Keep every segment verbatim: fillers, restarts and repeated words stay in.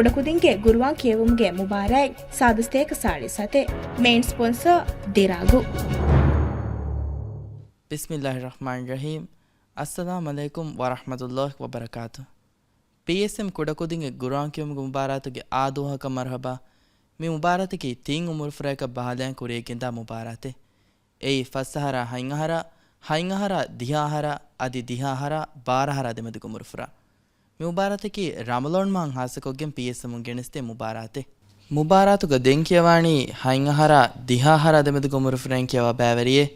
ކުޑަކުދިންގެ ގުރުއާން ކިޔެވުމުގެ މުބާރާތް ސާދަ ސަތޭކަ ސާޅީސް ސަތޭކަ. މެއިން ސްޕޮންސަރ ދިރާގު. ބިސްމިއްލާހި ރަޙްމާނި ރަޙީމް. އައްސަލާމު ޢަލައިކުމް ވަރަޙްމަތުﷲި ވަބަރަކާތު. ޕީއެސްއެމް ކުޑަކުދިންގެ ގުރުއާން ކިޔުމުގެ މުބާރާތުގެ އާދުވަހަކަށް މަރުޙަބާ. މި މުބާރާތަކީ ތިން އުމުރުފުރާއަކަށް ބަހާލައިގެން ކުރިޔަށްގެންދާ މުބާރާތެއް. އެއީ ފަސް އަހަރާ ހަތް އަހަރާ، ހަތް އަހަރާ ދިހަ އަހަރާ، އަދި ދިހަ އަހަރާ ބާރަ އަހަރާ ދެމެދުގެ އުމުރުފުރާ. މި މުބާރާތަކީ ރަމަޟާން މަހަށް ހާއްސަކޮށްގެން ޕީއެސްއެމުން ގެނެސްދޭ މުބާރާތެއް. މުބާރާތުގަ ދެން ކިޔަވާނީ ހަތް އަހަރާ ދިހަ އަހަރާ ދެމެދުގެ އުމުރުފުރެން ކިޔަވާ ބައިވެރިއެއް.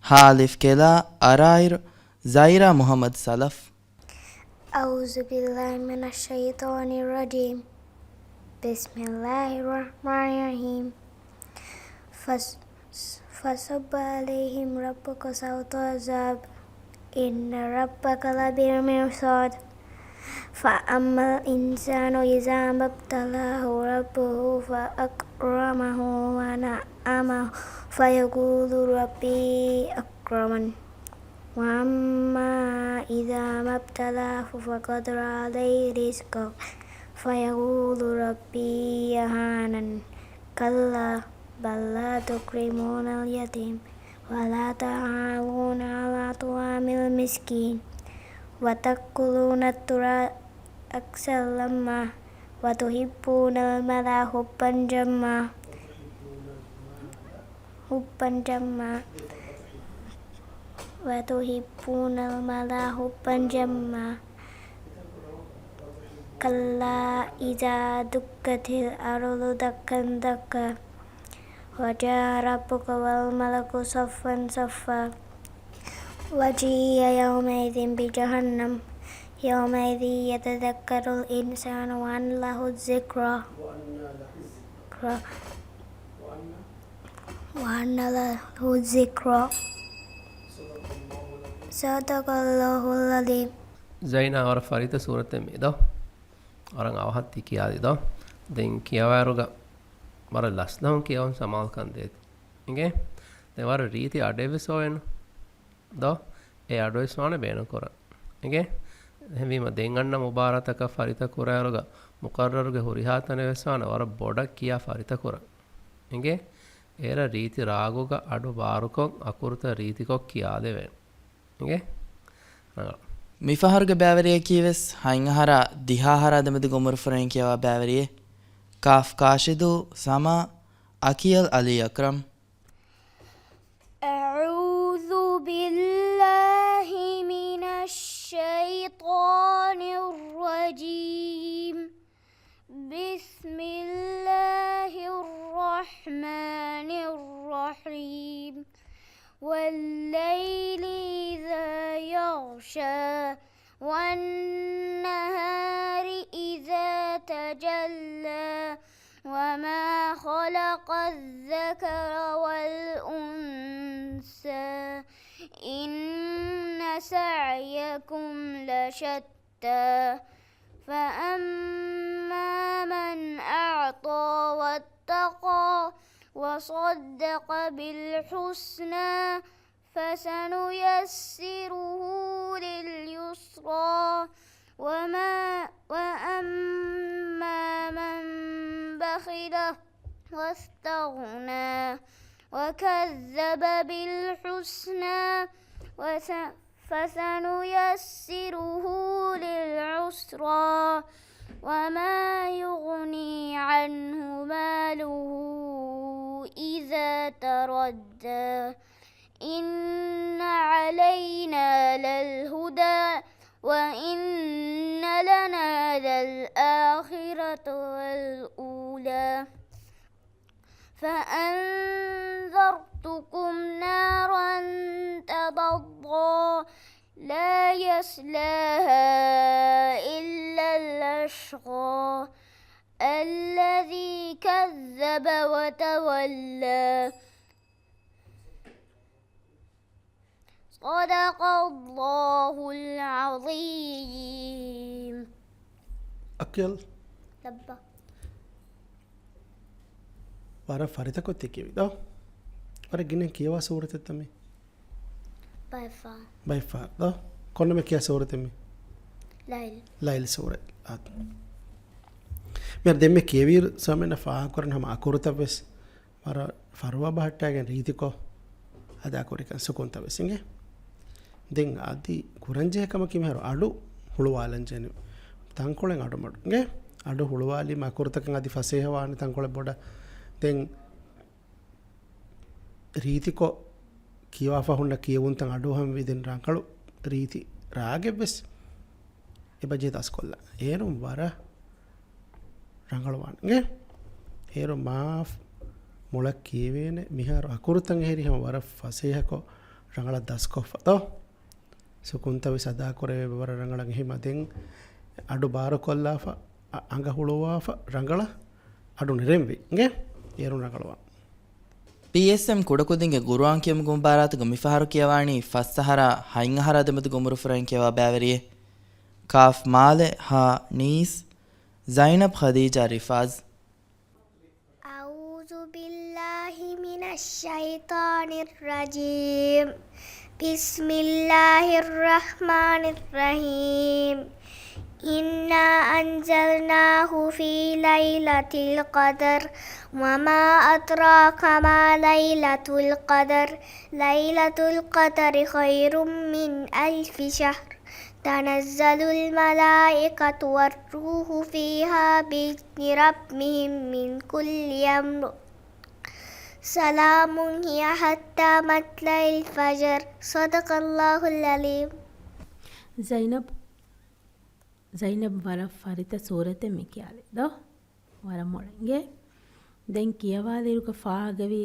ހ އަލިފް ކެލާ އަރާއިރު ޒައިރާ މުޙައްމަދު ސަލަފް. أعوذ بالله من الشيطان الرجيم. بسم الله الرحمن الرحيم. فص-، فصب عليهم ربك سوط عذاب. إن ربك لبالمرصاد. فأما الإنسان إذا ما ابتلاه ربه فأكرمه ونعمه فيقول ربي أكرمن. وأما إذا ما ابتلاه فقدر عليه رزقه فيقول ربي أهانن. كلا بل لا تكرمون اليتيم ولا تحاضون على طعام المسكين وتأكلون التراث أكلا لما وتحبون المال حبا جما حبا جما وتحبون المال حبا جما كلا إذا دكت الأرض دكا دكا وجاء ربك والملك صفا صفا وجيء يومئذ بجهنم يومئذ يتذكر الإنسان وأنى له الذكرى وأنى له الذكرى صدق الله العظيم. ޒައިނާ ވަރަށް ފަރިތަ ސޫރަތެއް މީ ދޯ؟ ވަރަށް އަވަހަށް ތި ކިޔާލި ދޯ؟ ދެން ކިޔަވާއިރުގަ ވަރަށް ލަސްލަހުން ކިޔަވަން ސަމާލުކަން ދޭތި. އިނގޭ؟ ދެން ވަރަށް ރީތި އަޑެއްވެސް އޮވެނު ދޯ؟ އެ އަޑުވެސް ވާނެ ބޭނުން ކުރަން. އިނގޭ؟ އެހެންވީމަ ދެން އަންނަ މުބާރާތަކަށް ފަރިތަ ކުރާއިރުގަ މުޤައްރަރުގެ ހުރިހާ ތަނެއް ވެސް ވާނެ ވަރަށް ބޮޑަށް ކިޔާ ފަރިތަ ކުރަން. އިނގޭ؟ އޭރަށް ރީތި ރާގުގަ އަޑު ބާރުކޮށް އަކުރުތައް ރީތިކޮށް ކިޔާލެވޭނެ. އިނގޭ؟ ރަނގަޅު. މިފަހަރުގެ ބައިވެރިޔަކީ ވެސް ހަތް އަހަރާ ދިހަ އަހަރާ ދެމެދުގެ އުމުރުފުރެން ކިޔަވާ ބައިވެރިއެއް. ކާފް ކާށިދޫ، ސަމާ، އަކިޔަލް އަލީ އަކްރަމް. أعوذ بالله من الشيطان الرجيم. بسم الله الرحمن الرحيم. والليل إذا يغشى. والنهار إذا تجلى. وما خلق الذكر والأنثى. إن سعيكم لشتى. فأما من أعطى واتقى وصدق بالحسنى فسنيسره لليسرى وما وأما من بخل واستغنى وكذب بالحسنى وس فسنيسره للعسرى. وما يغني عنه ماله إذا تردى. إن علينا للهدى وإن لنا للآخرة والأولى. فأنذرتكم نارا تلظى لا يصلاها إلا الأشقى الذي كذب وتولى. صدق الله العظيم. އަކިޔަލް. ލައްބަ. ވަރަށް ފަރިތަކޮށް ތި ކިޔެވި ދޯ؟ ވަރަށް ގިނަ ކިޔަވާ ސޫރަތެއްތަ މީ؟ ބައެއްފަހަރު. ބައެއްފަހަރު ދޯ؟ ކޮންނަމެ ކިޔާ ސޫރަތެއް މީ؟ ލައިލް. ލައިލް ސޫރަތް. އާ. މިހާރު ދެންމެ ކިޔެވިއިރު ސާމެންނަށް ފާހަގަކުރަން ހަމަ އަކުރުތައް ވެސް ވަރަށް ފަރުވާ ބަހައްޓާގެން ރީތިކޮށް އަދާކުރިކަން ސުކުންތައް ވެސް އިނގޭ. ދެން އަދި ކުރަންޖެހޭ ކަމަކީ މިހާރު އަޑު ހުޅުވާލަންޖެހެނީ. ތަންކޮޅެއް އަޑުމަޑު އިނގޭ. އަޑު ހުޅުވާލީމަ އަކުރުތަކަށް އަދި ފަސޭހަވާނެ ތަންކޮޅެއް ބޮޑަށް. ދެން ރީތިކޮށް ކިޔަވާފަ ހުންނަ ކިޔެވުންތައް އަޑުއަހަންވީ ދެން ރަނގަޅު ރީތި ރާގެއްވެސް އެބަޖެހޭ ދަސްކޮށްލަން. އޭރުން ވަރަށް ރަނގަޅުވާނެ. އޭރުން މާ މޮޅަށް ކިޔެވޭނެ މިހާރު އަކުރުތައް އެހެރީ ހަމަ ވަރަށް ފަސޭހަކޮށް ރަނގަޅަށް ދަސްކޮށްފަ ދޯ. ސުކުންތައް ވެސް އަދާކުރެވޭ ވަރަށް ރަނގަޅަށް. އެހެންމަ ދެން އަޑު ބާރުކޮށްލާފަ، އަ-، އަނގަ ހުޅުވާފަ ރަނގަޅަށް އަޑު ނެރެންވީ. އިނގޭ؟ އޭރުން ރަނގަޅުވާން. ޕީއެސްއެމް ކުޑަކުދިންގެ ގުރުއާން ކިޔަމުގެ މުބާރާތުގެ މިފަހަރު ކިޔަވާނީ ފަސް އަހަރާ ހަތް އަހަރާ ދެމެދުގެ އުމުރުފުރައިން ކިޔަވާ ބައިވެރިއެއް. ކާފް މާލެ ހާ ނީސް ޒައިނަބް ޚަދީޖާ ރިފާޒް. أعوذ بالله من الشيطان الرجيم. بسم الله الرحمن الرحيم. إنا أنزلناه في ليلة القدر. وما أدراك ما ليلة القدر. ليلة القدر خير من ألف شهر. تنزل الملائكة والروح فيها بإذن ربهم من كل أمر. سلام هي حتى مطلع الفجر. صدق الله العظيم. ޒައިނަބް، ޒައިނަބް ވަރަށް ފަރިތަ ސޫރަތެއް މި ކިޔާލި ދޯ؟ ވަރަށް މޮޅަށް އިނގޭ. ދެން ކިޔަވާލިއިރުގަ ފާހަގަވީ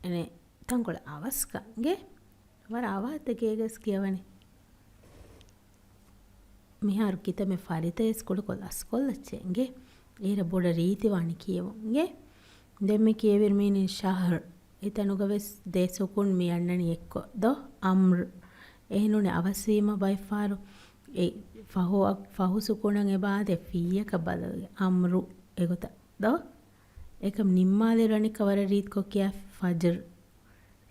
އެނެ ތަންކޮޅެއް އަވަސްކަން އިނގޭ. ވަރަށް އަވަހަށް ގޭގަސް ކިޔަވަނީ. މިހާރު ކިތަންމެ ފަރިތައެސް ކުޑަކޮށް ލަސްކޮށްލައްޗޭ އިނގޭ. އޭރަށް ބޮޑަށް ރީތިވާނެ ކިޔެވުން އިނގޭ. ދެންމެ ކިޔެވިރު މީނިން ޝަހްރު. އެތަނުގަ ވެސް ދޭ ސުކުން މި އަންނަނީ އެއްކޮށް ދޯ؟ އަމްރު. އެހެނުނެ އަވަސްވީމަ ބައެއްފަހަރު އެ ފަހު، ފަހު ސުކުނަށް އެބަ އާދޭ ފިއްޔަކަށް ބަދަލުވެ އަމްރު އެގޮތަށް ދޯ؟ އެކަމް ނިންމާލިއިރު އަނެއްކާ ވަރަށް ރީތިކޮށް ކިޔާ ފަޖްރު.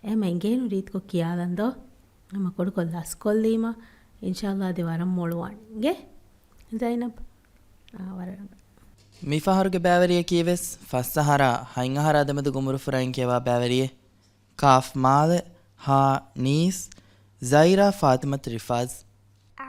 އެހެމަ އިނގޭނު ރީތިކޮށް ކިޔާލަން ދޯ؟ ހަމަ ކުޑަކޮށް ލަސްކޮށްލީމަ، އިންޝާﷲ އަދި ވަރަށް މޮޅުވާނެ. އިނގޭ؟ ޒައިނަބް. އާ، ވަރަށް ރަނގަޅު. މިފަހަރުގެ ބައިވެރިޔަކީ ވެސް ފަސް އަހަރާ ހަތް އަހަރާ ދެމެދުގެ އުމުރުފުރައިން ކިޔަވާ ބައިވެރިއެއް. ކާފް މާލެ، ހާ ނީސް، ޒައިރާ ފާތިމަތު ރިފާޒް.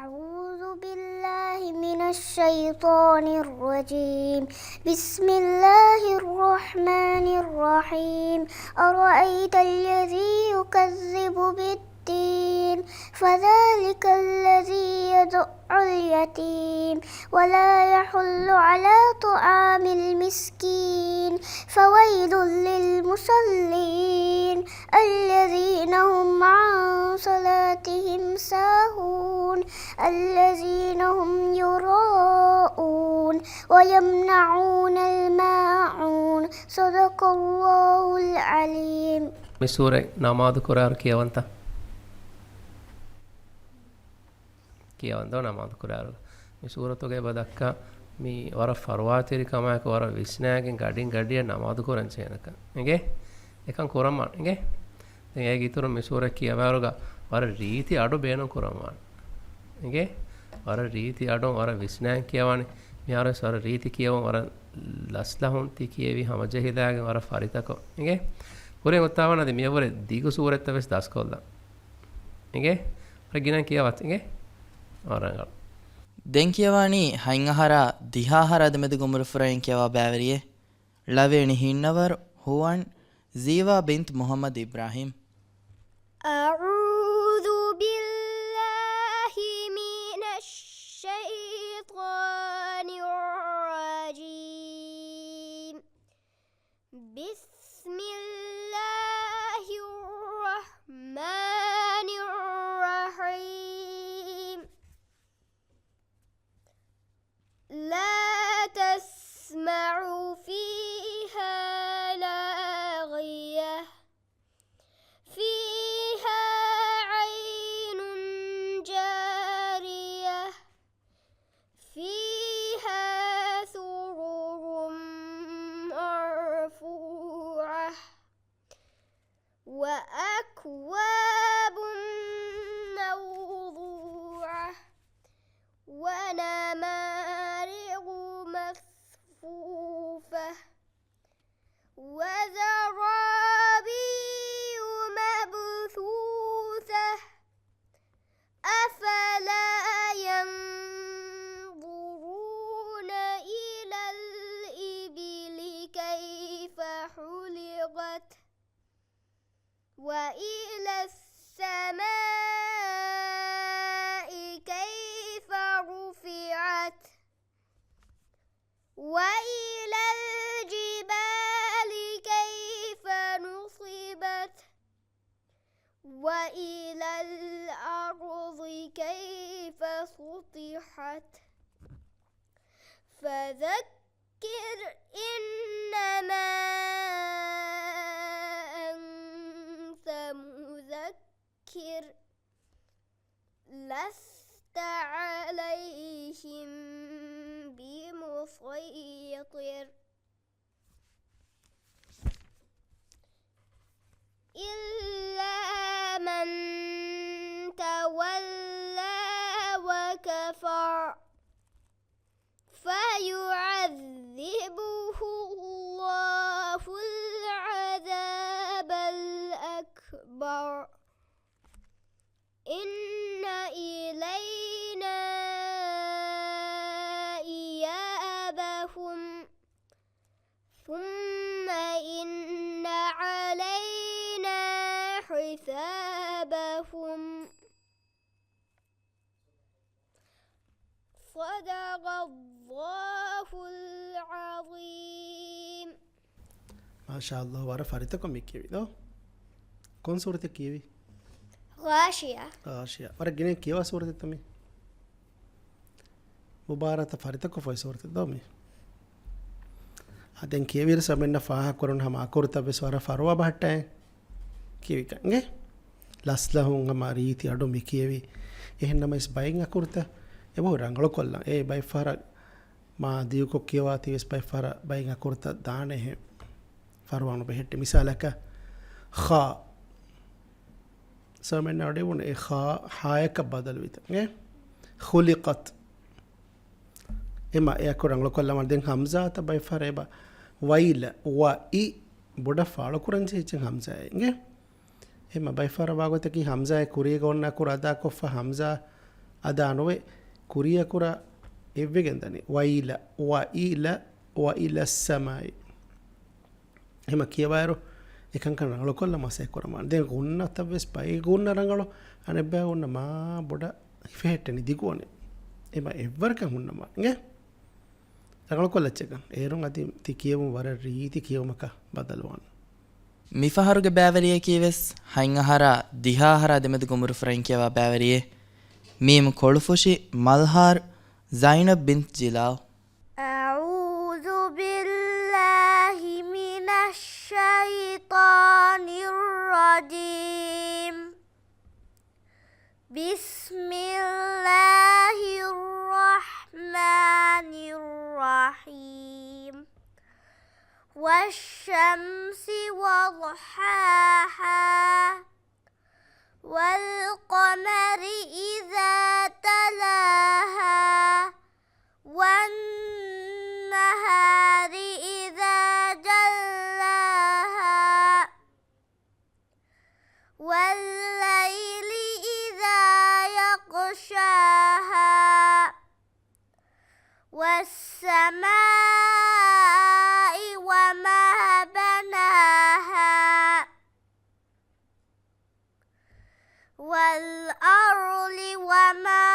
أعوذ بالله من الشيطان الرجيم. بسم الله الرحمن الرحيم. أرأيت الذي يكذب بالدين فذلك الذي يدع اليتيم ولا يحض على طعام المسكين فويل للمصلين الذين هم عن صلاتهم ساهون الذين هم يراءون ويمنعون الماعون صدق الله العظيم. މި ސޫރަތް ނަމާދު ކުރާއިރު ކިޔަވަންތަ؟ ކިޔަވަންތޯ ނަމާދު ކުރާއިރު؟ މި ސޫރަތުގައި އެބަ ދައްކާ މި ވަރަށް ފަރުވާތެރި ކަމާއެކު ވަރަށް ވިސްނާގެން ގަޑިން ގަޑިއަށް ނަމާދު ކުރަން ޖެހޭނެކަން. އިނގޭ؟ އެކަން ކުރަން ވާނެ. އިނގޭ؟ ދެން އޭގެ އިތުރުން މި ސޫރަތް ކިޔަވާއިރުގަ ވަރަށް ރީތި އަޑު ބޭނުން ކުރަން ވާނެ. އިނގޭ؟ ވަރަށް ރީތި އަޑުން ވަރަށް ވިސްނާގެން ކިޔަވާނެ. މިހާރުވެސް ވަރަށް ރީތި ކިޔެވުން ވަރަށް ލަސްލަހުން ތި ކިޔެވީ ހަމަޖެހިލާގެން ވަރަށް ފަރިތަކޮށް. އިނގޭ؟ ކުރިން އޮތާވާނެ އަދި މިއަށްވުރެ ދިގު ސޫރަތްތައް ވެސް ދަސްކޮށްލަން. އިނގޭ؟ ވަރަށް ގިނަ ކިޔަވަތް. އިނގޭ؟ ވަރަށް ރަނގަޅު. ދެން ކިޔަވާނީ ހަތް އަހަރާ ދިހަ އަހަރާ ދެމެދުގެ އުމުރުފުރައިން ކިޔަވާ ބައިވެރިއެއް. ޅަވިޔަނި ހިންނަވަރު ހުވަން ޒީވާ ބިންތު މުޙައްމަދު އިބްރާހީމް. أعوذ بالله من الشيطان الرجيم. بسم الله الرحمن الرحيم. لا تسمع فيها لاغية. فيها عين جارية. فيها سرر مرفوعة. انشقت. وإلى السماء كيف رفعت. وإلى الجبال كيف نصبت. وإلى الأرض كيف سطحت. فذكر إنما أنت مذكر. لست عليهم بمسيطر. إلا من تولى وكفر. فيعذبه الله العذاب الأكبر. إن إلينا إيابهم. ثم إن علينا حسابهم. صدق الله العظيم. މާޝާﷲ، ވަރަށް ފަރިތަކޮށް މި ކިޔެވި ދޯ. ކޮން ސޫރަތެއް ކިޔެވި؟ ޣާޝިޔާ. ޣާޝިޔާ. ވަރަށް ގިނަ ކިޔަވާ ސޫރަތެއްތަ މީ؟ މުބާރާތަށް ފަރިތަކޮށްފައި ސޫރަތެއް ދޯ މީ؟ އާ، ދެން ކިޔެވިއިރު ސަމެންނަށް ފާހަގަކުރުން ހަމަ އަކުރުތައް ވެސް ވަރަށް ފަރުވާ ބަހައްޓައި ކިޔެވިކަން އިނގޭ. ލަސްލަހުން ހަމަ ރީތި އަޑު މި ކިޔެވި. އެހެން ނަމަވެސް ބައެއް އަކުރުތައް އެބަހުރި ރަނގަޅުކޮށްލަން. އޭ ބައެއް ފަހަރަށް މާ ދިގުކޮށް ކިޔަވާތީވެސް ބައެއް ފަހަރަށް ބައެއް އަކުރުތައް ދާނެހެން ފަރުވާ ނުބެހެއްޓެ. މިސާލަކަށް، ޚާ. ސަމެން އަޑެވުނު އެ ޚާ ހާޔަކަށް ބަދަލުވިތަ. އެ؟ ޚުލިޤަތް. އެމަ އެ އަކުރު ރަނގަޅުކޮށްލަމާ ދެން ހަމްޒާތައް ބައެއް ފަހަރަށް އެބަ ވައިލަ، ވައި ބޮޑަށް ފާޅުކުރަން ޖެހިއްޖެ ހަމްޒާއެއް. އެ؟ އެމަ ބައެއް ފަހަރަށް ވާގޮތަކީ ހަމްޒާއެއް ކުރީގަ އޮންނަ އަކުރު އަދާކޮށްފަ ހަމްޒާ އަދާ ނުވެ، ކުރީ އަކުރަށް އެއްވެގެން ދަނީ. ވައިލަ، ވައިލަ، ވައިލައްސަމާއި. އެމަ ކިޔަވާއިރު، އެކަންކަން ރަނގަޅުކޮށްލަމާ ސޭ ކުރަމާ. ދެން ޣުންނަތައް ވެސް ބައި ޣުންނަ ރަނގަޅު، އަނެއްބައި ޣުންނަ މާ ބޮޑަށް ހިފެހެއްޓެނީ ދިގުވަނީ. އެމަ އެއްވަރަކަށް ހުންނަމާ. އިނގޭ؟ ރަނގަޅުކޮށްލައްޗަކަށް. އޭރުން އަދި ތި ކިޔެވުން ވަރަށް ރީތި ކިޔެވުމަކަށް ބަދަލުވާނެ. މިފަހަރުގެ ބައިވެރިޔަކީ ވެސް ހަތް އަހަރާ ދިހަ އަހަރާ ދެމެދުގެ އުމުރު ފުރައިން ކިޔަވާ ބައިވެރިޔެއް. މީމް ކޮޅުފުށި މަލްހާރު ޒައިނަބް ބިންތް ޖިލާލް. أعوذ بالله من الشيطان الرجيم. بسم الله الرحمن الرحيم. والشمس وضحاها. والقمر إذا تلاها. والنهار إذا جلاها. والليل إذا يغشاها. والسماء وما بناها. والأرض وما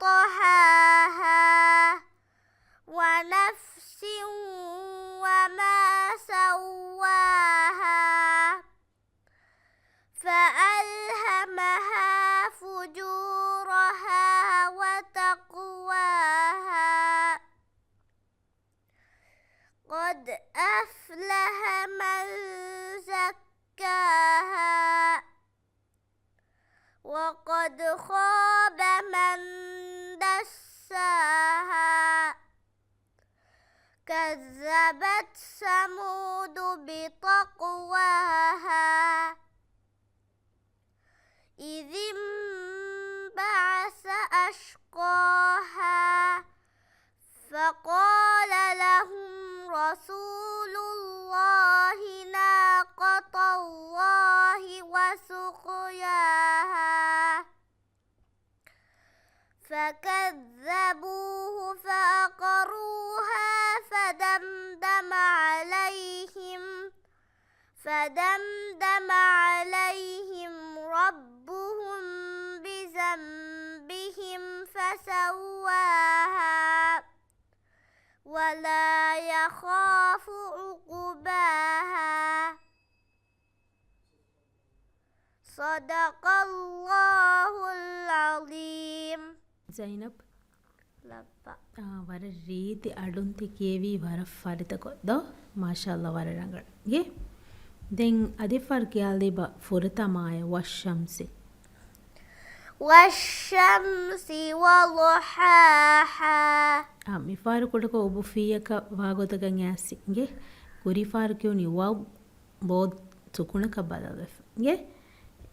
طحاها. ونفس وما سواها. فألهمها فجورها وتقواها. قد أفلح من زكاها. وقد خاب من دساها. كذبت ثمود بطغواها. إذ انبعث أشقاها. فقال لهم رسول الله ناقة الله وسقياها. فكذبوه فعقروها فدمدم عليهم، فدمدم عليهم ربهم بذنبهم فسواها ولا يخاف عقباها. صدق الله العظيم. ޒައިނަބް. ލައްބަ. އާ، ވަރަށް ރީތި އަޑުން ތި ކިޔެވީ ވަރަށް ފަރިތަކޮށް ދޯ؟ މާޝާﷲ ވަރަށް ރަނގަޅަށް. އިނގޭ؟ ދެން އަދި ފަރު ކިޔާލީބަ ފުރަތަމައަށް ވައްޝަމްސި. والشمس وضحاها. އާ، މިފަހަރު ކުޑަކޮށް އުބުފީއަކަށް ވާގޮތަކަށް އައިސް އިނގޭ. ކުރީ ފަހަރު ކިޔުނީ ވައު ބޯ ސުކުނަކަށް ބަދަލުވެފަ. އިނގޭ؟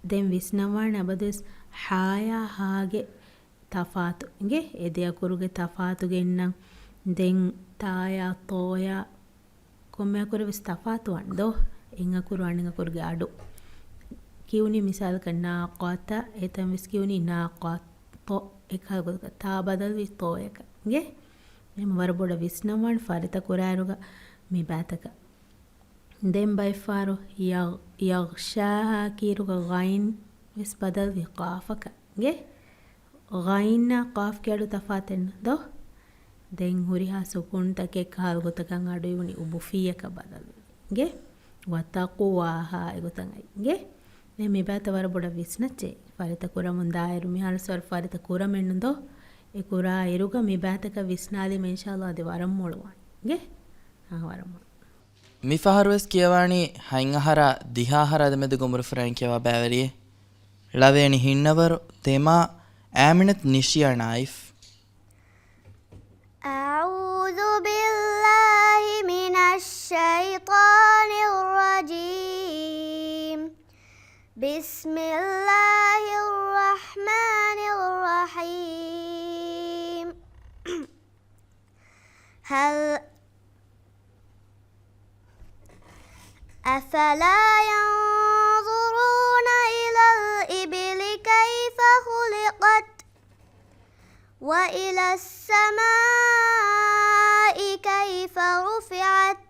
ދެން ވިސްނަވާނެ އަބަދުވެސް ހާޔާ ހާގެ ތަފާތު. އިނގޭ؟ އެ ދެ އަކުރުގެ ތަފާތު ގެންނަން. ދެން ތާޔާ ތޯޔާ ކޮންމެ އަކުރެއް ވެސް ތަފާތު ވާނެ ދޯ؟ އެއް އަކުރު އަނެއް އަކުރުގެ އަޑު. ކިޔުނީ މިސާލަކަށް ނާ ޤާތަ، އެތަން ވެސް ކިޔުނީ ނާ ޤާ ތޯ. އެކަހަލަ ގޮތަކަށް ތާ ބަދަލުވީ ތޯޔަކަށް. އިނގޭ؟ އެހެން ވަރަށް ބޮޑަށް ވިސްނަވާން ފަރިތަ ކުރާއިރުގަ މި ބައިތަކަށް. ދެން ބައެއްފަހަރު ޔަ-، ޔަޣްޝާހާ ކީރުގަ ޣައިން ވެސް ބަދަލުވީ ޤާފަކަށް. އިނގޭ؟ ޣައިންނާ ޤާފްގެ އަޑު ތަފާތެއްނު ދޯ؟ ދެން ހުރިހާ ސުކޫންތަކެއް ކަހަލަ ގޮތަކަށް އަޑު އިވުނީ އުބުފީއަކަށް ބަދަލުވީ. އިނގޭ؟ ވަތަޤުވާހާ އެގޮތަށް އައި. އިނގޭ؟ ދެން މި ބައިތައް ވަރަށް ބޮޑަށް ވިސްނައްޗޭ. ފަރިތަ ކުރަމުން ދާއިރު މިހާރު ވަރަށް ފަރިތަ ކުރަމެއްނު ދޯ؟ އެ ކުރާ އިރުގަ މި ބައިތަކަށް ވިސްނާލީމަ އިންޝާﷲ އަދި ވަރަށް މޮޅުވާނެ. އިނގޭ؟ އާ، ވަރަށް މޮޅު. މިފަހަރުވެސް ކިޔަވާނީ ހަތް އަހަރާ ދިހަ އަހަރާ ދެމެދުގެ އުމުރު ފުރައިން ކިޔަވާ ބައިވެރިއެއް. ޅަވޭނީ ހިންނަވަރު، ތެމާ، އާމިނަތު، ނިޝިޔާ، ނާއިފް. أعوذ بالله من الشيطان الرجيم. بسم الله الرحمن الرحيم. هل أفلا ينظرون إلى الإبل كيف خلقت وإلى السماء كيف رفعت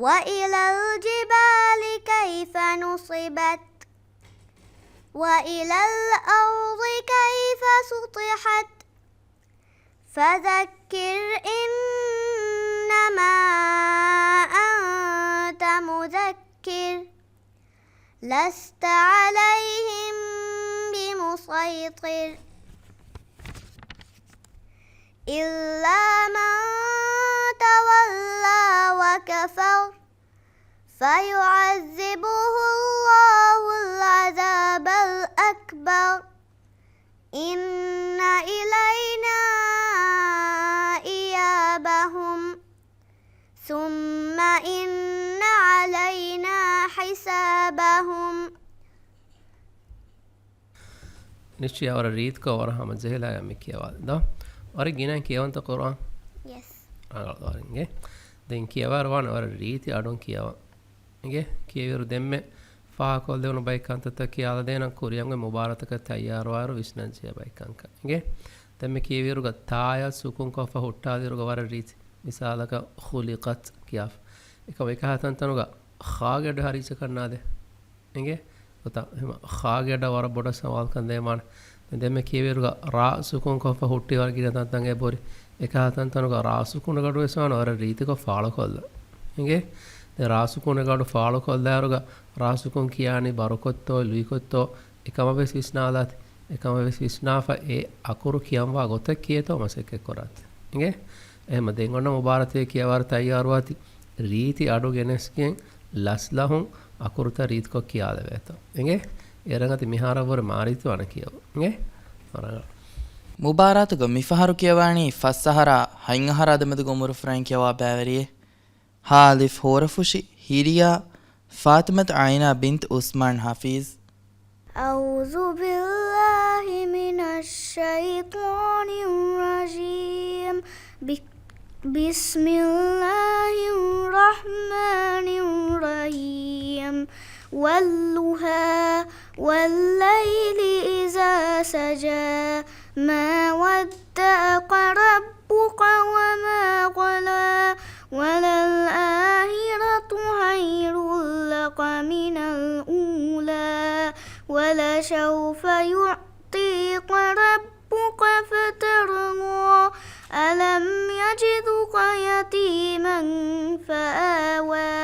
وإلى الجبال كيف نصبت وإلى الأرض كيف سطحت فذكر إنما أنت مذكر لست عليهم بمسيطر إلا من تولى وكفر فيعذبه الله العذاب الأكبر إن إلينا إيابهم ثم إن علينا حسابهم. ނިޝިޔާ ވަރަށް ރީތިކޮށް ވަރަށް ހަމަޖެހިލާ މި ކިޔަވާލި ދޯ؟ ވަރަށް ގިނައިން ކިޔަވަންތަ ޤުރުއާން؟ ޔެސް. ރަނގަޅު ވަރިންގެ. ދެން ކިޔަވާއިރު ވާނެ ވަރަށް ރީތި އަޑުން ކިޔަވަން. އިނގޭ؟ ކިޔެވިއިރު ދެންމެ ފާހަގަކޮށްލެވުނު ބައެއް ކަންތައްތައް ކިޔާލަދޭނަން ކުރިއަށް އޮތް މުބާރާތަކަށް ތައްޔާރުވާއިރު ވިސްނަންޖެހޭ ބައެއް ކަންކަން. އިނގޭ؟ ދެންމެ ކިޔެވިއިރުގަ ތާޔަށް ސުކޫންކޮށްފަ ހުއްޓާލިއިރުގަ ވަރަށް ރީތި. މިސާލަކަށް ޚުލިޤަތް ކިޔާފަ. އެކަމަ އެކަހަލަ ތަންތަނުގަ ޚާގެ އަޑު ހަރީއްޗަކަށް ނާދޭ. އިނގޭ؟ ގޮތަށް އެހެމަ ޚާގެ އަޑަށް ވަރަށް ބޮޑަށް ސަވާލުކަން ދޭމާނެ. ދެން ދެންމެ ކިޔެވިއިރުގަ ރާ ސުކޫންކޮށްފަ ހުއްޓި ވަރަށް ގިނަ ތަންތަން އެބަހުރި. އެކަހަލަ ތަންތަނުގަ ރާ ސުކޫނުގެ އަޑު ވެސް ވާނެ ވަރަށް ރީތިކޮށް ފާޅުކޮށްލަން. އިނގޭ؟ ދެން ރާ ސުކޫނުގެ އަޑު ފާޅުކޮށްލާއިރުގަ ރާ ސުކޫން ކިޔާނީ ބަރުކޮށްތޯ، ލުއިކޮށްތޯ، އެކަމަށް ވެސް ވިސްނާލާތި. އެކަމަށް ވެސް ވިސްނާފަ އެ އަކުރު ކިޔަންވާ ގޮތެއް ކިޔޭތޯ މަސައްކަތް ކުރާތި. އިނގޭ؟ އެހެމަ ދެން އޮންނަ މުބާރާތެއް ކިޔަވާއިރު ތައްޔާރުވާތި. ރީތި އަޑު ގެނެސްގެން ލަސްލަހުން އަކުރުތައް ރީތިކޮށް ކިޔާލެވޭތޯ. އިނގޭ؟ އޭރަށް އަދި މިހާރަށްވުރެ މާރީތި ވާނެ ކިޔަވަން. އިނގޭ؟ ރަނގަޅު. މުބާރާތުގަ މިފަހަރު ކިޔަވާނީ ފަސް އަހަރާ ހަތް އަހަރާ ދެމެދުގެ އުމުރު ފުރައިން ކިޔަވާ ބައިވެރިއެއް. ހާލިފް ހޯރަފުށި ހިރިޔާ ފާތިމަތު އައިނާ ބިންތު ޢުސްމާން ޙަފީޒް. أعوذ بالله من الشيطان الرجيم. ب-، بسم الله الرحمن الرحيم. والضحى والليل إذا سجى. ما ودعك ربك وما قلى. وللآخرة خير ولسوف يعطيك ربك فترضى. ألم يجدك يتيما فآوى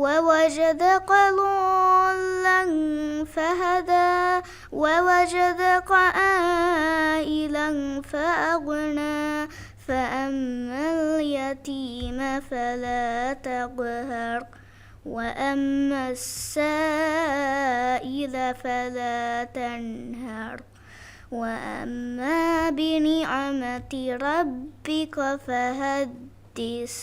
ووجدك ضالا فهدى ووجدك عائلا فأغنى فأما اليتيم فلا تقهر وأما السائل فلا تنهر وأما بنعمة ربك فحدث.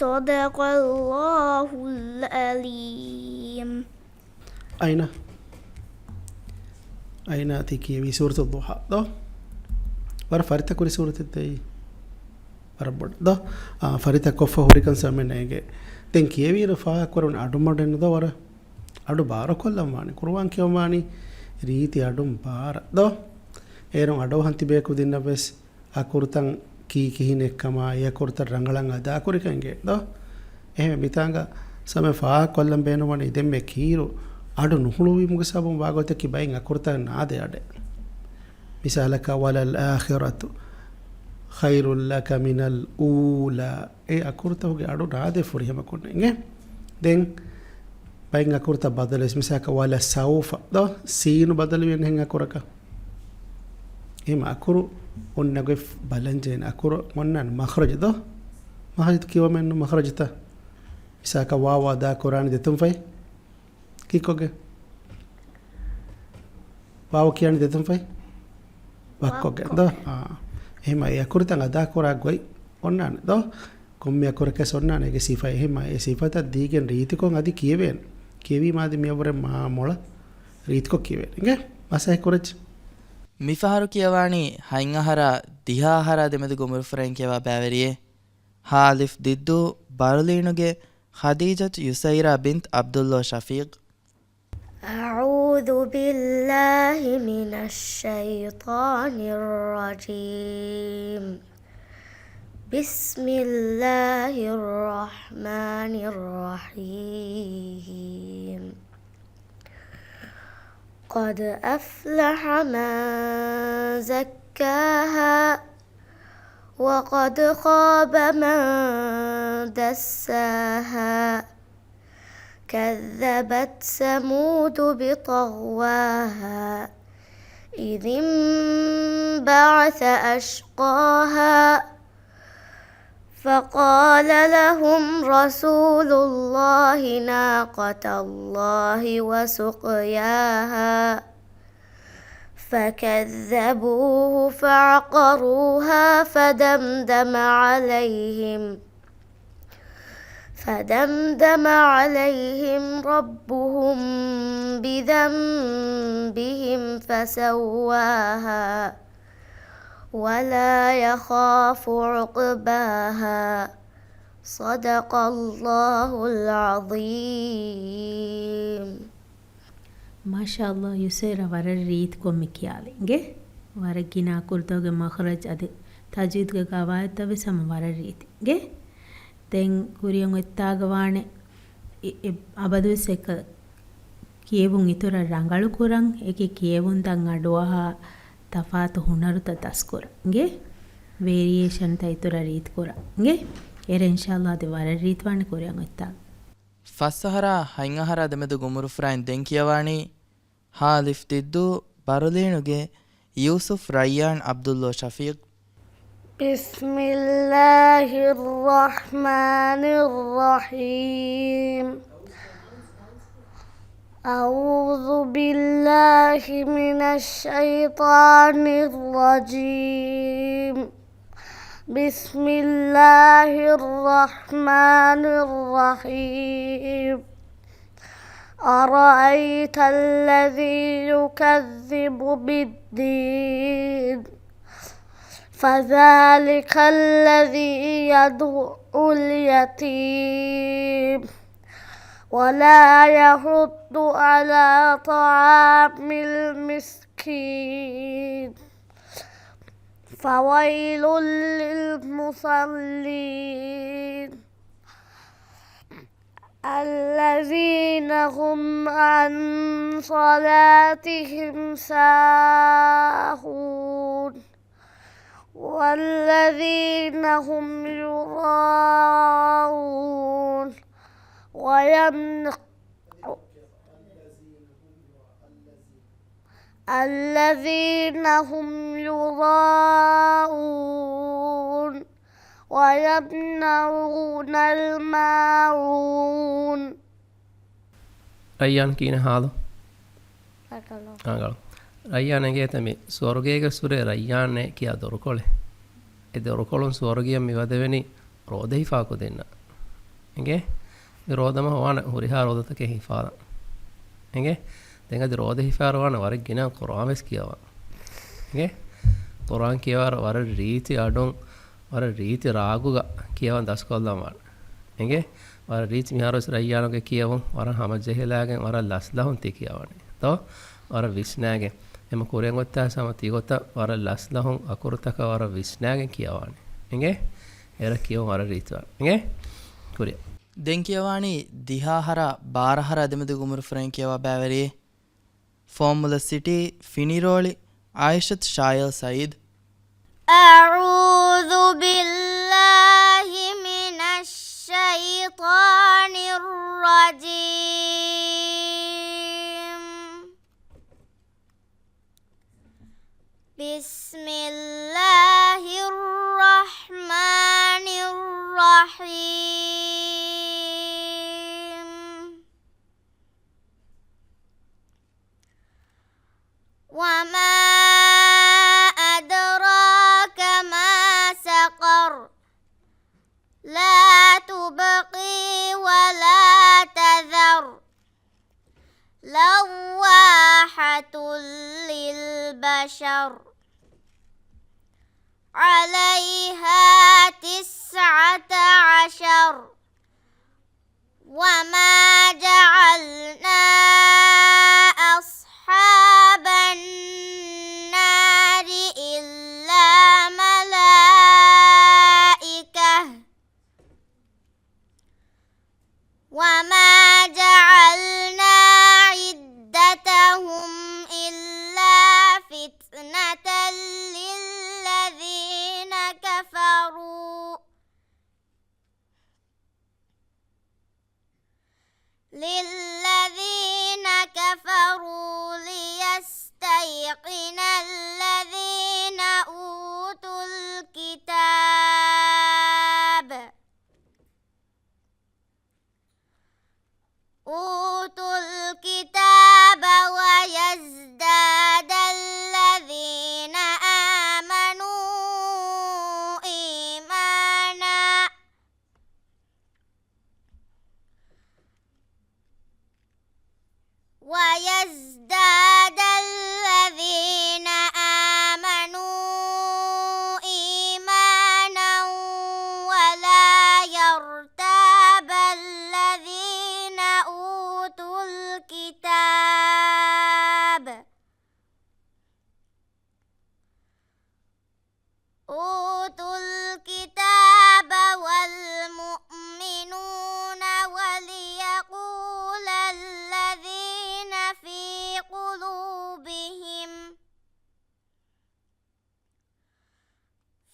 صدق الله العظيم. އައިނާ. އައިނާ ތި ކިޔެވީ ސޫރަތު ޟުޙާ ދޯ؟ ވަރަށް ފަރިތަކުރި ސޫރަތެއް ދޯ؟ ވަރަށް ބޮޑަށް ދޯ؟ އާ، ފަރިތަކޮށްފަ ހުރިކަން ސަމެން އެނގޭ. ދެން ކިޔެވިއިރު ފާހަގަކުރުން އަޑު މޮޑެއް ނުދޯ ވަރަށް؟ އަޑު ބާރުކޮށްލަން ވާނެ. ޤުރުއާން ކިޔަން ވާނީ ރީތި އަޑުން ބާރަށް ދޯ؟ އޭރުން އަޑުއަހަން ތިބޭ ކުދިންނަށް ވެސް އަކުރުތައް ކީ ކިހިނެއްކަމާ، އެ އަކުރުތައް ރަނގަޅަށް އަދާކުރިކަން އެނގޭ ދޯ؟ އެހެން މިތާނގަ ސަމެ ފާހަގަކޮށްލަން ބޭނުންވަނީ ދެންމެ ކީރު އަޑު ނުހުޅުވީމުގެ ސަބަބުން ވާގޮތަކީ ބައެއް އަކުރުތައް ނާދޭ އަޑެއް. މިސާލަކަށް، وللآخرة خير لك من الأولى. އެ އަކުރުތަކުގެ އަޑު ނާދޭ ފުރިހަމަކޮށް އިނގޭ. ދެން ބައެއް އަކުރުތައް ބަދަލުވެސް، މިސާލަކަށް، ولسوف ދޯ؟ ސީނު ބަދަލުވި އެހެން އަކުރަކަށް. އެހެން އަކުރު އޮންނަ ގޮތް ބަލަންޖެހޭނެ. އަކުރު އޮންނާނެ މަޚްރަޖު ދޯ؟ މަޚްރަޖު ކިޔަވަމެއްނު މަޚްރަޖުތައް. މިސާލަކަށް، ވާވު އަދާކުރާނީ ދެތުން ފަތް ކީއްކޮށްގެން؟ ވާވު ކިޔާނީ ދެތުން ފަތް ވައްކޮށްގެން ދޯ؟ ވައްކޮށް. އާ. އެހެންމަ އެ އަކުރުތައް އަދާކުރާ ގޮތް އޮންނާނެ ދޯ؟ ކޮންމެ އަކުރަކަސް އޮންނާނެ އޭގެ ސިފަ. އެހެންމަ އެ ސިފަތައް ދީގެން ރީތިކޮށް އަދި ކިޔެވޭނެ. ކިޔެވީމާ އަދި މިއަށްވުރެ މާ މޮޅަށް ރީތިކޮށް ކިޔެވޭނެ. އިނގޭ؟ މަސައްކަތް ކުރައްޗި. މިފަހަރު ކިޔަވާނީ ހަތް އަހަރާ ދިހަ އަހަރާ ދެމެދު ގުނބުރުފުރައިން ކިޔަވާ ބައިވެރިއެއް. ހާ އަލިފް ދިއްދޫ ބަރުލީނުގެ ޚަދީޖަތު ޔުސައިރާ ބިންތު ޢަބްދުﷲ ޝަފީޤް. أعوذ بالله من الشيطان الرجيم. بسم الله الرحمن الرحيم. قد أفلح من زكاها وقد خاب من دساها. كذبت ثمود بطغواها إذ انبعث أشقاها. فقال لهم رسول الله ناقة الله وسقياها. فكذبوه فعقروها فدمدم عليهم، فدمدم عليهم ربهم بذنبهم فسواها ولا يخاف عقباها. صدق الله العظيم. މާޝާﷲ، ޔުސައިރާ ވަރަށް ރީތިކޮށް މި ކިޔާލި އިނގޭ. ވަރަށް ގިނަ އަކުރުތަކުގެ މަޚްރަޖް އަދި ތަޖްވީދުގެ ގަވާއިދުތައް ވެސް ހަމަ ވަރަށް ރީތި އިނގޭ. ދެން ކުރިއަށް އޮތްތާގަ ވާނެ އެ، އެ، އަބަދުވެސް އެކަ ކިޔެވުން އިތުރަށް ރަނގަޅު ކުރަން، އެކި ކިޔެވުންތައް އަޑުއަހާ ތަފާތު ހުނަރުތައް ދަސްކުރަން އިނގޭ. ވޭރިއޭޝަންތައް އިތުރަށް ރީތިކުރަން އިނގޭ. އޭރު އިންޝާﷲ އަދި ވަރަށް ރީތިވާނެ ކުރިއަށް އޮތްތާ. ފަސް އަހަރާ ހަތް އަހަރާ ދެމެދު ގުނބުރުފުރައިން ދެން ކިޔަވާނީ ހާ އަލިފް ދިއްދޫ ބަރުލީނުގެ ޔޫސުފް ރައްޔާން ޢަބްދުﷲ ޝަފީޤް. بسم الله الرحمن الرحيم. أعوذ بالله من الشيطان الرجيم. بسم الله الرحمن الرحيم. أرأيت الذي يكذب بالدين فذلك الذي يدع اليتيم ولا يحض على طعام المسكين فويل للمصلين. الذين هم عن صلاتهم ساهون. والذين هم يراءون. ويمن-، الذين هم يراءون ويمنعون الماعون. ރައްޔާން ކިހިނެއް ހާލު؟ ރަނގަޅު. ރައްޔާން އެނގޭތަ މި ސުވަރުގޭގެ ސުރެ ރައްޔާން ކިޔާ ދޮރުކޮޅެއް؟ އެ ދޮރުކޮޅުން ސުވަރުގެއަށް މިވަދެވެނީ ރޯދަ ހިފާ ކުދިންނަށް. އެނގޭ؟ މި ރޯދަމަހު ވާނެ ހުރިހާ ރޯދަތަކެއް ހިފާލަން. އެނގޭ؟ ދެން އަދި ރޯދަ ހިފާއިރު ވާނެ ވަރަށް ގިނަ ޤުރްއާން ވެސް ކިޔަވާ. އެނގޭ؟ ޤުރްއާން ކިޔަވާ ވަރަށް ރީތި އަޑުން، ވަރަށް ރީތި ރާގުގަ ކިޔަވަން ދަސްކޮށްލަން ވާނެ. އެނގޭ؟ ވަރަށް ރީތި މިހާރު ވެސް ރައްޔާނުގެ ކިޔެވުން ވަރަށް ހަމަޖެހިލާގެން ވަރަށް ލަސްލަހުން ތި ކިޔަވާނެ. ތޯ؟ ވަރަށް ވިސްނާގެން. އެމަ ކުރިއަށް އޮތްތާ ހަމަ ތިގޮތަށް ވަރަށް ލަސްލަހުން އަކުރުތަކަށް ވަރަށް ވިސްނާގެން ކިޔަވާނެ. އެނގޭ؟ އޭރަށް ކިޔެވުން ވަރަށް ރީތިވާނެ. އެނގޭ؟ ކުރިއަށް. ދެން ކިޔަވާނީ ދިހަ އަހަރާ ބާރަ އަހަރާ ދެމެދުގެ އުމުރު ފުރެން ކިޔަވާ ބައިވެރިއެއް. ފޯމުލަ ސިޓީ ފިނިރޯޅި އާއިޝަތު ޝާޔަލް ސައީދު. أعوذ بالله من الشيطان الرجيم. بسم الله الرحمن الرحيم. وما أدراك ما سقر. لا تبقي ولا تذر. لواحة للبشر. عليها تسعة عشر. وما جعلنا أصحاب النار إلا ملائكة. وما جعلنا عدتهم إلا فتنة للذين كفروا، للذين كفروا ليستيقن الذين أوتوا الكتاب، أوتوا الكتاب ويزداد الذين آمنوا إيمانا، ويزداد الذين آمنوا إيمانا ولا يرتاب الذين أوتوا الكتاب، أوتوا الكتاب والمؤمنون وليقول الذين في قلوبهم،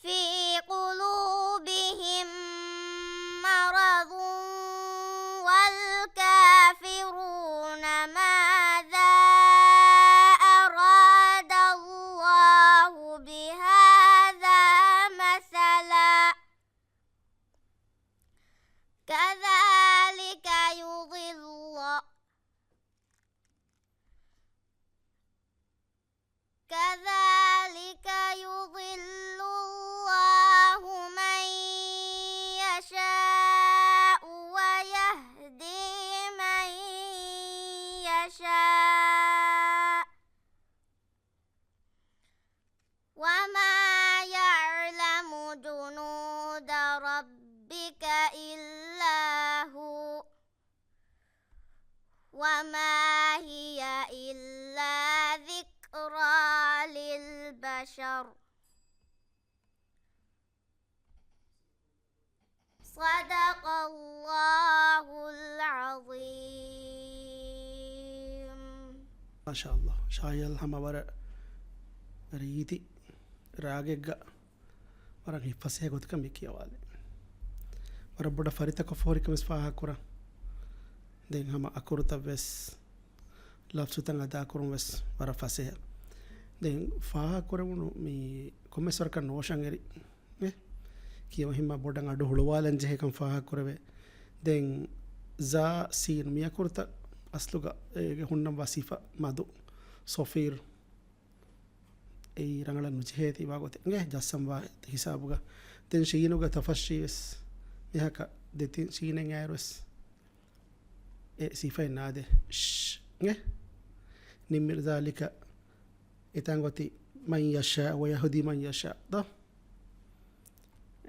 في قلوبهم مرض والكافرون ماذا أراد الله بهذا مثلا كذلك يضل، كذلك يضل الله من يشاء ويهدي من يشاء، وما يعلم جنود ربك إلا هو، وما هي إلا ذكرى للبشر. صدق الله العظيم. މާޝާﷲ. ޝާހިލް ހަމަ ވަރަށް ރީތި ރާގެއްގަ ވަރަށް ހިތްފަސޭހަ ގޮތަކަށް މި ކިޔަވާލި. ވަރަށް ބޮޑަށް ފަރިތަކޮށް ފޯރިކަން ވެސް ފާހަގަކުރަން. ދެން ހަމަ އަކުރުތައް ވެސް، ލަފްޒުތައް އަދާކުރުން ވެސް ވަރަށް ފަސޭހަ. ދެން ފާހަގަކުރެވުނު މި ކޮންމެސް ވަރަކަށް ނޯޝަން އެރި އެ ކިޔަމަހިންމާ ބޮޑަށް އަޑު ހުޅުވާލަން ޖެހޭކަން ފާހަގަކުރެވޭ. ދެން ޒާ ސީން މި އަކުރުތައް އަސްލުގަ އޭގެ ހުންނަންވާ ސިފަ މަދު، ޞަފީރު، އެއީ ރަނގަޅަށް ނުޖެހޭތީ ވާގޮތެއް އިނގޭ ޖައްސަންވާ ހިސާބުގަ. ދެން ޝީނުގަ ތަފައްޝީ ވެސް މިހާކަށް ދެތިން ޝީނެއް އައިރު ވެސް އެ ސިފައެއް ނާދޭ. ޝް އިނގޭ. ނިމިރު ޒާލިކަ އެތާނގޮތި މަން ޔަޝާ ވަޔަހުދީ މަން ޔަޝާ ދޯ؟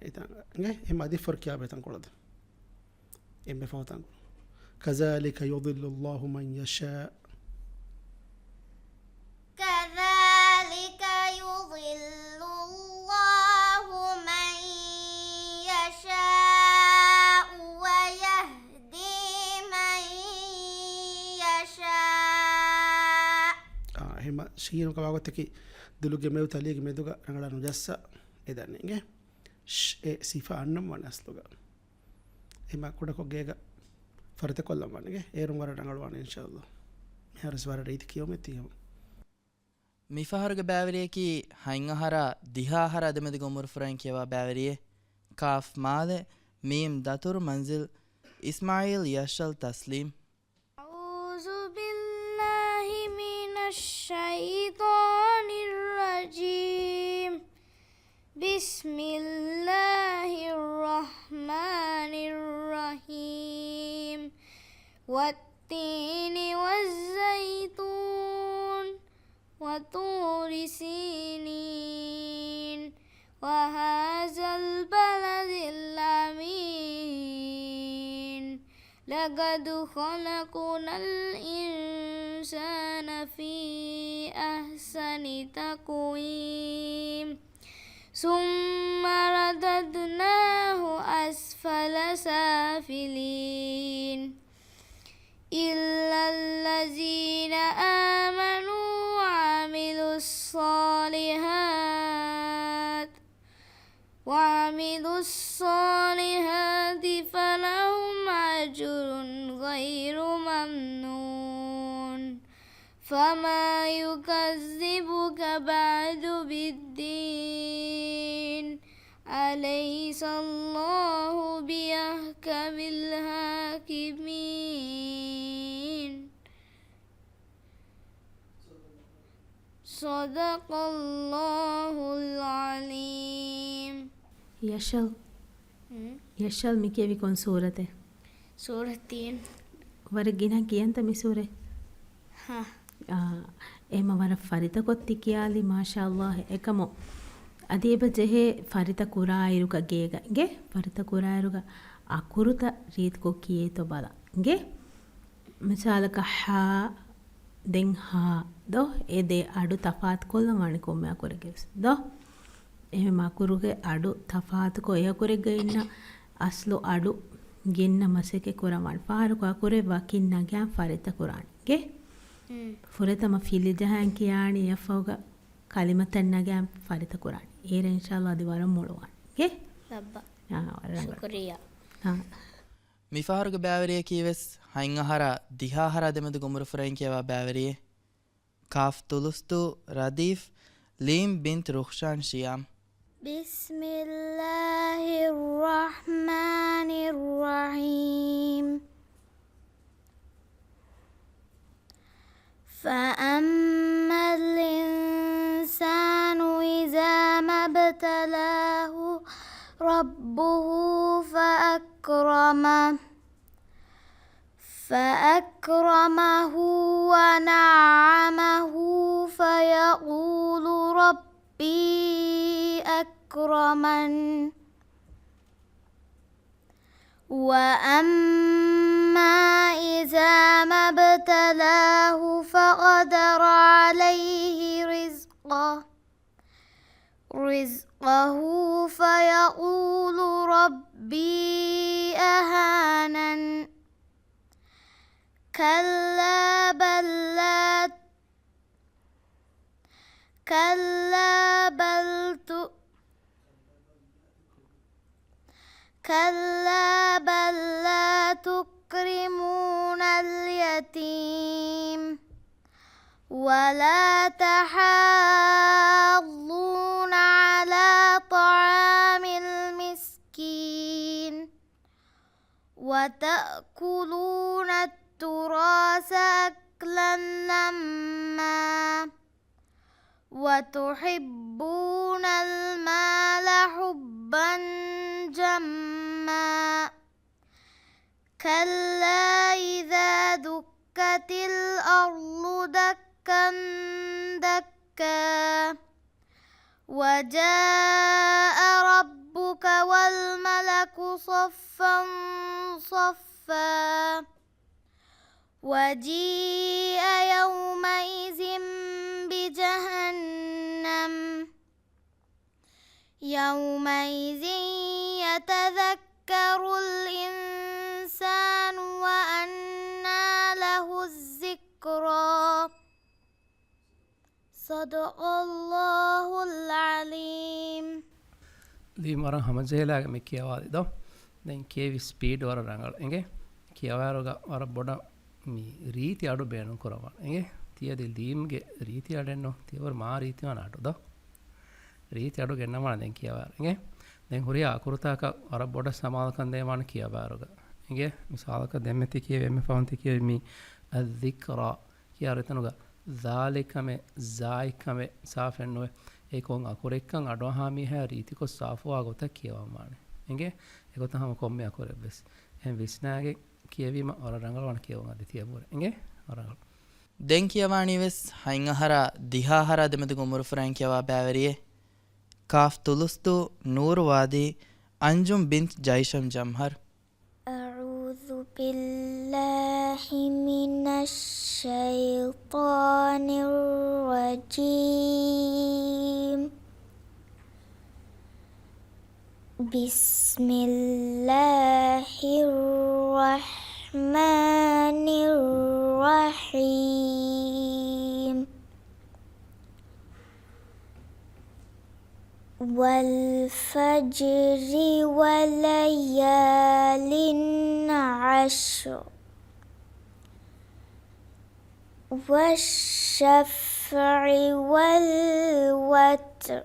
އެތާނގަ އިނގޭ. އެ މަދި ފޮރު ކިޔާބޭ ތަންކޮޅަށް ދޯ؟ އެންމެ ފަހު ތަންކޮޅު. كذلك يضل الله من يشاء. كذلك يضل الله من يشاء ويهدي من يشاء. އާ، އެހެންމަ ޝީނު ކަމާގޮތަކީ ދުލުގެ މެދު ތަލީގެ މެދުގަ ރަނގަޅަށް ނުޖައްސާ އެ ދަންނެ އިނގޭ. ޝް އެ ސިފަ އަންނަން ވާނެ އަސްލުގަ. އެމަ ކުޑަކޮށް ގޭގަ ފަރިތަކޮށްލަން ވާނެގެ. އޭރުން ވަރަށް ރަނގަޅުވާނެ އިންޝާﷲ. މިހާރުވެސް ވަރަށް ރީތި ކިޔަވަމެއް ތިޔަމަ. މިފަހަރުގެ ބައިވެރިޔަކީ ހަތް އަހަރާ ދިހަ އަހަރާ ދެމެދުގެ އުމުރު ފުރައިން ކިޔަވާ ބައިވެރިއެއް. ކާފް މާލެ، މީމް ދަތުރު، މަންޒިލް އިސްމާޢީލް ޔަޝްއަލް ތަސްލީމް. أعوذ بالله من الشيطان الرجيم. بسم الله الرحمن الرحيم. والتين والزيتون. وطور سينين. وهذا البلد الأمين. لقد خلقنا الإنسان في أحسن تقويم. ثم رددناه أسفل سافلين. إلا الذين آمنوا وعملوا الصالحات، وعملوا الصالحات فلهم أجر غير ممنون. فما يكذبك بعد بالدين. أليس الله بأحكم الحاكمين. صدق الله العظيم. ޔަޝްއަލް، ހުން؟ ޔަޝްއަލް މި ކިޔެވި ކޮން ސޫރަތެއް؟ ސޫރަތު ތީން. ވަރަށް ގިނަ ކިޔަންތަ މި ސޫރަތް؟ ހާ. އާ، އެހެމަ ވަރަށް ފަރިތަކޮށް ތި ކިޔާލީ، މާޝާﷲ. އެކަމު އަދި އެބަ ޖެހޭ ފަރިތަ ކުރާއިރުގަ ގޭގަ އިނގޭ، ފަރިތަ ކުރާއިރުގަ އަކުރުތައް ރީތިކޮށް ކިޔޭތޯ ބަލަ އިނގޭ. މިސާލަކަށް ހާ، ދެން ހާ ދޯ؟ އެ ދެ އަޑު ތަފާތުކޮށްލަން ވާނެ ކޮންމެ އަކުރެއްގެ ވެސް ދޯ؟ އެހެމަ އަކުރުގެ އަޑު ތަފާތުކޮށް އެ އަކުރެއްގަ އިންނަ އަސްލު އަޑު ގެންނަ މަސައްކަތް ކުރަން ވާނެ. ފަހަރަކު އަކުރެއް ވަކިން ނަގާން ފަރިތަ ކުރާނެ އިނގޭ. ހުން. ފުރަތަމަ ފިލި ޖަހާން ކިޔާނީ އެއަށްފަހުގަ ކަލިމަތައް ނަގާން ފަރިތަ ކުރާނެ. އޭރަ އިންޝާﷲ އަދި ވަރަށް މޮޅުވާނެ އިނގޭ. ލައްބަ. އާ، ވަރަށް ރަނގަޅު. ޝުކުރިއްޔާ. އާ. މިފަހަރުގެ ބައިވެރިޔަކީ ވެސް ހަތް އަހަރާ ދިހަ އަހަރާ ދެމެދުގެ އުމުރު ފުރައިން ކިޔަވާ ބައިވެރިއެއް. ކާފް ތުލުސްތޫ ރަދީފް، ލީމް ބިންތު ރުޚްޝާން ޝިޔާމް. بسم الله الرحمن الرحيم. فأما الإنسان إذا ما ابتلاه ربه فأكرمه، فأكرمه ونعمه فيقول ربي أكرمن. وأما إذا ما ابتلاه فقدر عليه رزقه، رزقه فيقول ربي أهانن. كلا بل لا كلا بل ت-، كلا بل لا تكرمون اليتيم ولا تحاضون على طعام المسكين وتأكلون التراث أكلا لما وتحبون المال حبا جما كلا إذا دكت الأرض دكا دكا وجاء ربك والملك صفا صفا وجيء يومئذ بجهنم يومئذ يتذكر الإنسان وأنى له الذكرى. صدق الله العظيم. ލީމް ވަރަށް ހަމަޖެހިލާގެ މި ކިޔަވާލި ދޯ. ދެން ކިޔެވި ސްޕީޑް ވަރަށް ރަނގަޅު. އެނގޭ؟ ކިޔަވާއިރުގަ ވަރަށް ބޮޑަށް މި ރީތި އަޑު ބޭނުން ކުރައްވާނެ. އެނގޭ؟ ތިޔަދި ލީމްގެ ރީތި އަޑެއްނު. ތިޔަވަރު މާ ރީތިވާނެ އަޑު ދޯ. ރީތި އަޑު ގެންނަވާނެ ދެން ކިޔަވާއިރު. އެނގޭ؟ ދެން ހުރިހާ އަކުރުތަކަށް ވަރަށް ބޮޑަށް ސަމާލުކަން ދޭންވާނެ ކިޔަވާއިރުގަ. އެނގޭ؟ މިސާލަކަށް ދެންމެ ތި ކިޔެވި އެންމެ ފަހުން ތި ކިޔެވި މި އައްޒިކްރާ ކިޔާ އެތަނުގަ ޒާލި ކަމެއް، ޒާއި ކަމެއް ސާފެއް ނުވެ. އެ ކޮން އަކުރެއްކަން އަޑުއަހާ މީހާ ރީތިކޮށް ސާފުވާ ގޮތަށް ކިޔަވަންވާނެ. އެނގޭ؟ އެގޮތަށް ހަމަ ކޮންމެ އަކުރެއްވެސް. އެހެން ވިސްނާގެން ކިޔެވީމަ ވަރަށް ރަނގަޅުވާނެ ކިޔަވަން އަދި ތިޔަބުރެ. އެނގޭ؟ ވަރަށް ރަނގަޅު. ދެން ކިޔަވާނީވެސް ހަތް އަހަރާ ދިހަ އަހަރާ ދެމެދުގެ އުމުރުފުރާން ކިޔަވާ ބައިވެރިއެއް. ކާފް ތުލުސްދޫ ނޫރު ވާދީ އަންޖުމް ބިންތް ޖައިޝަމް ޖަމްހަރު. أعوذ بالله من الشيطان الرجيم. بسم الله الرحمن الرحيم. والفجر وليال عشر. والشفع والوتر.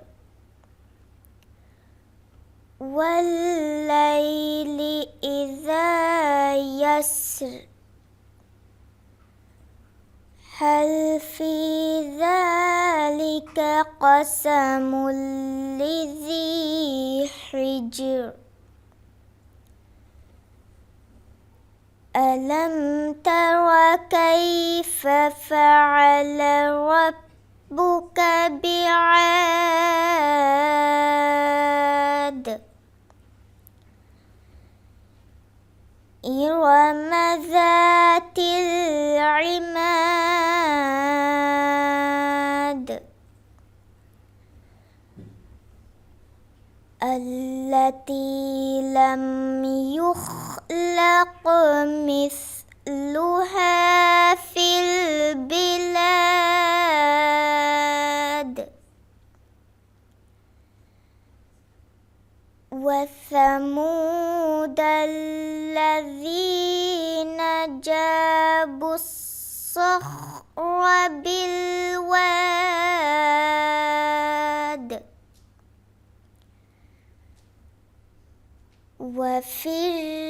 والليل إذا يسر. هل في ذلك قسم لذي حجر؟ ألم تر كيف فعل ربك بعاد؟ إرم ذات العماد. التي لم يخلق مثلها في البلاد. وثمود الذين جابوا الصخر بالواد.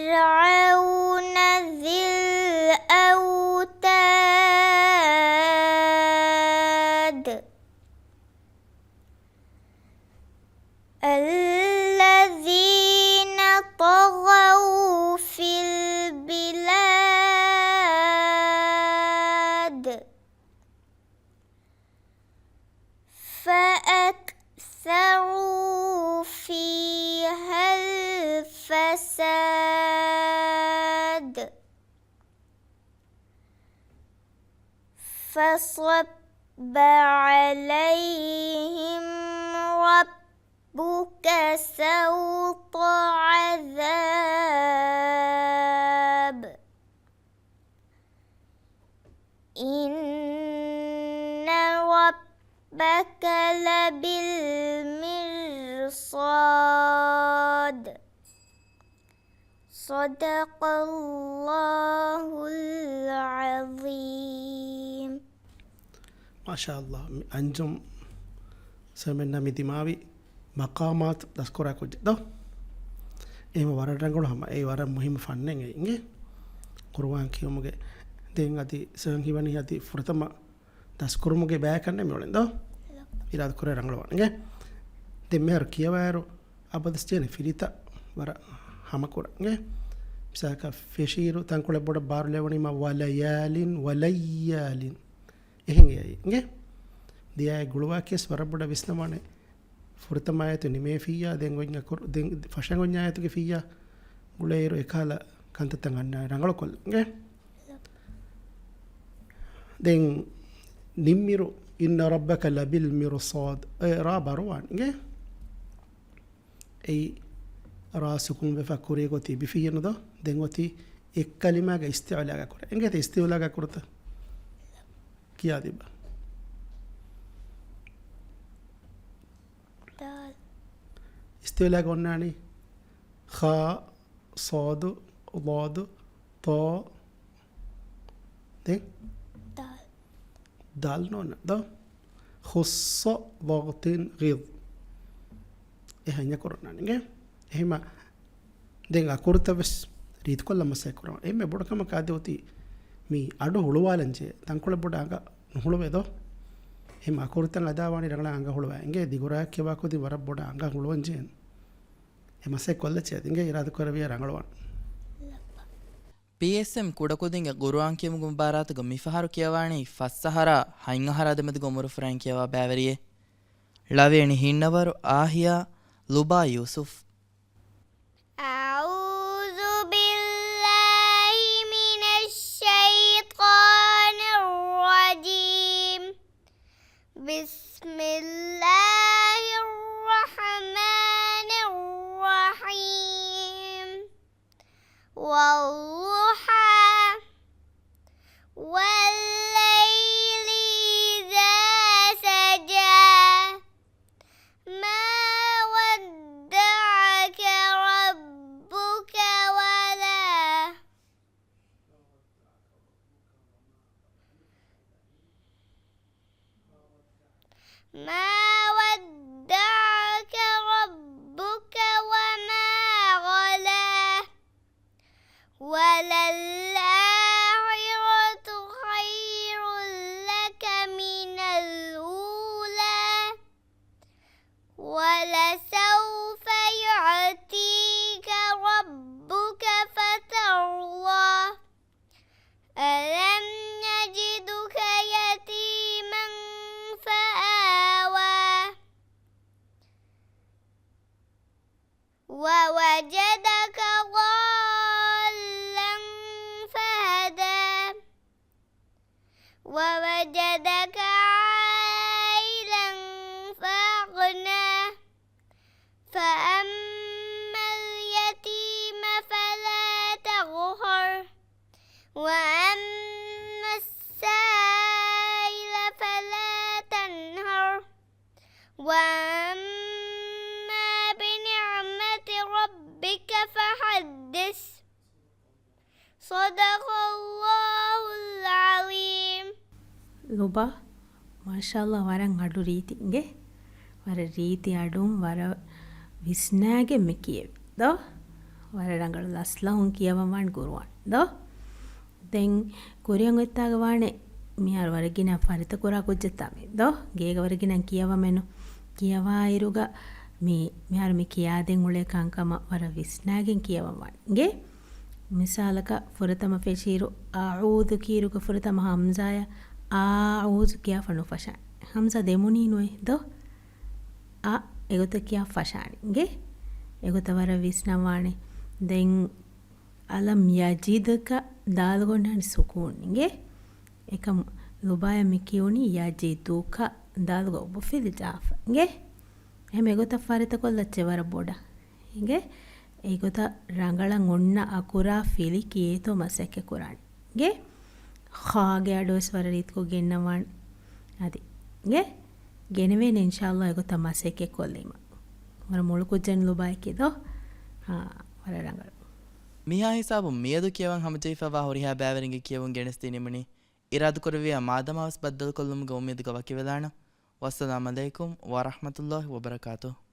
وفرعون ذي الأوتاد. الذين طغوا في البلاد. فأكثروا فيها الفساد. فصب عليهم ربك سوط عذاب. إن ربك رَبَّكَ لَبِالْمِرْصَادِ. صَدَقَ اللَّهُ الْعَظِيمُ. މާޝާﷲ، މި އަންޖުމް ސަމެންނަ މި ދިމާވި މަޤާމާތު ދަސްކުރާ ކުއްޖެއް ދޯ؟ އެހެން ވަރަށް ރަނގަޅު ހަމަ އެ ވަރަށް މުހިއްމު ފަންނެއް އެ އިނގޭ. ޤުރުއާން ކިޔުމުގެ ދެން އަދި ސަމެން ހީވަނީ އަދި ފުރަތަމަ ދަސްކުރުމުގެ ބަޔަކަށް ނޭ މިއުޅެން ދޯ؟ އިރާދަކުރޭ ރަނގަޅުވާނެ އިނގޭ. ދެން މިހާރު ކިޔަވާއިރު އަބަދުސް ޖެހޭނެ ފިރިތައް ވަރަށް ހަމަކުރަން އިނގޭ. މިސާލަކަށް ފެށިއިރު ތަންކޮޅެއް ބޮޑަށް ބާރު ލެވުނީމަ ވަލަޔާލިން، ވަލައްޔާލިން. އެހެން އެއައީ އިނގޭ. ދިޔާއެއް ގުޅުވާކިޔަސް ވަރަށް ބޮޑަށް ވިސްނަވާނެ. ފުރަތަމަ އާޔަތު ނިމޭފިއްޔާ، ދެން އޮތް އަކުރު، ދެން ފަށަން އޮތް އާޔަތުގެ ފިއްޔާ ގުޅޭއިރު އެކަހަލަ ކަންތައްތައް އަންނާނެ ރަނގަޅުކޮށްލަން އިނގޭ. ދެން ނިންމިއިރު، إِنَّ رَبَّكَ لَبِالْمِرْصَادِ. އެ ރާ ބާރުވާން އިނގޭ. އެއީ ރާ ސުކުންވެފަ ކުރިއަށް ގޮތީ ބިފިއްޔަނު ދޯ؟ ދެން އޮތީ އެއްކަލިމާގަ އިސްތިޢުލާގަ ކުރޭ. އިނގޭތަ އިސްތިޢުލާގަ ކުރުތަ؟ ކިޔާދީބަ. ދާލް. އިސްތިޢުލާގަ އޮންނާނީ ޚާ، ޞާދު، ޟާދު، ޠާ، ދެން؟ ދާލް. ދާލް ނޯންނަ ދޯ؟ ޚުއްޞަ ޟަޣްތިން ޣިޟް. އެ ހަންޏަކުރަންނާނެ އިނގޭ. އެހެމަ ދެން އަކުރުތައް ވެސް ރީތިކޮށްލަން މަސައްކަތް ކުރަން. އެންމެ ބޮޑު ކަމަކަށް އަދި އޮތީ މި އަޑު ހުޅުވާލަން ޖެހޭ. ތަންކޮޅެއް ބޮޑަށް އަނގަ ނުހުޅުވޭ ދޯ؟ އެހެމަ އަކުރުތައް އަދާ ވާނީ ރަނގަޅަށް އަނގަ ހުޅުވާ. އިނގޭ ދިގުރާ ކިޔަވާ ކުދިން ވަރަށް ބޮޑަށް އަނގަ ހުޅުވަން ޖެހޭނެ. އެ މަސައްކަތް ކޮށްލައްޗޭ އިނގޭ އިރާދަކުރެއްވިއްޔާ ރަނގަޅުވާނެ. ޕީއެސްއެމް ކުޑަކުދިންގެ ޤުރުއާން ކިޔުމުގެ މުބާރާތުގަ މިފަހަރު ކިޔަވާނީ ފަސް އަހަރާ ހަތް އަހަރާ ދެމެދުގެ އުމުރު ފުރައިން ކިޔަވާ ބައިވެރިއެއް. ޅަވިޔަނި ހިންނަވަރު އާހިޔާ ލުބާ ޔޫސުފް. أعوذ بالله من الشيطان الرجيم. بسم الله الرحمن الرحيم. والضحى. والليل إذا سجى. ما ودعك ربك ولا ما ودعك ربك وما قلى. وللآخرة خير لك من الأولى. ولسوف يعطيك ربك فترضى. ألم يجدك يتيما فآوى. ووجدك ضالا فهدى. ووجدك عائلا فأغنى. فأما اليتيم فلا تقهر. وأما السائل فلا تنهر. وأما بنعمة ربك فحدث. صدق الله العظيم. ލުބާ، މާޝާﷲ، ވަރަށް އަޑު ރީތި އިނގޭ. ވަރަށް ރީތި އަޑުން ވަރަށް ވިސްނާގެން މި ކިޔެވި ދޯ؟ ވަރަށް ރަނގަޅު ލަސްލަހުން ކިޔަވަން ވާން ގުރުއާން ދޯ؟ ދެން ކުރިއަށް އޮތްތާގަ ވާނެ މިހާރު ވަރަށް ގިނަ ފަރިތަ ކުރާ ކުއްޖެއްތާ މި ދޯ؟ ގޭގަ ވަރަށް ގިނަ ކިޔަވަމެނު. ކިޔަވާއިރުގަ މި، މިހާރު މި ކިޔާދޭން އުޅޭ ކަންކަމަށް ވަރަށް ވިސްނާގެން ކިޔަވަން ވާނެ އިނގޭ. މިސާލަކަށް ފުރަތަމަ ފެށިއިރު އަޢޫޛު ކީއިރުގަ ފުރަތަމަ ހަމްޒާޔަށް އާޢޫޛު ކިޔާފަ ނުފަށާނެ. ހަމްޒާ ދެމުނީ ނުވެ ދޯ؟ އަ އެގޮތަށް ކިޔާ ފަށާނެ އިނގޭ. އެގޮތަށް ވަރަށް ވިސްނަވާނެ. ދެން އަލަމް ޔަޖިދްކަ ދާލުގަ އޮންނާނެ ސުކޫން އިނގޭ. އެކަމު ލުބާޔަށް މި ކިޔުނީ ޔަޖިދުކަ ދާލުގަ އޮބުފިލި ޖާފަ އިނގޭ. އެހެމަ އެގޮތަށް ފަރިތަކޮށްލައްޗޭ ވަރަށް ބޮޑަށް އިނގޭ. އެގޮތަށް ރަނގަޅަށް އޮންނަ އަކުރާ ފިލި ކިޔޭތޯ މަސައްކަތް ކުރާނެ އިނގޭ. ޚާގެ އަޑުވެސް ވަރަށް ރީތިކޮށް ގެންނަވާނެ. އަދި އިނގޭ. ގެނެވޭނެ އިންޝާﷲ އެގޮތަށް މަސައްކަތް ކޮށްލީމަ. ވަރަށް މޮޅު ކުއްޖެއް ލުބާއެކީ ދޯ؟ އާ، ވަރަށް ރަނގަޅު. މިހާ ހިސާބުން މިއަދު ކިޔަވަން ހަމަޖެހިފައިވާ ހުރިހާ ބައިވެރިންގެ ކިޔެވުން ގެނެސްދީ ނިމުނީ. އިރާދަކުރެއްވިއްޔާ މާދަމާވެސް ބައްދަލުކޮށްލުމުގެ އުއްމީދުގަ ވަކިވެލާނަން. ވައްސަލާމް ޢަލައިކުމް ވަރަޙްމަތުﷲ ވަބަރަކާތުހު.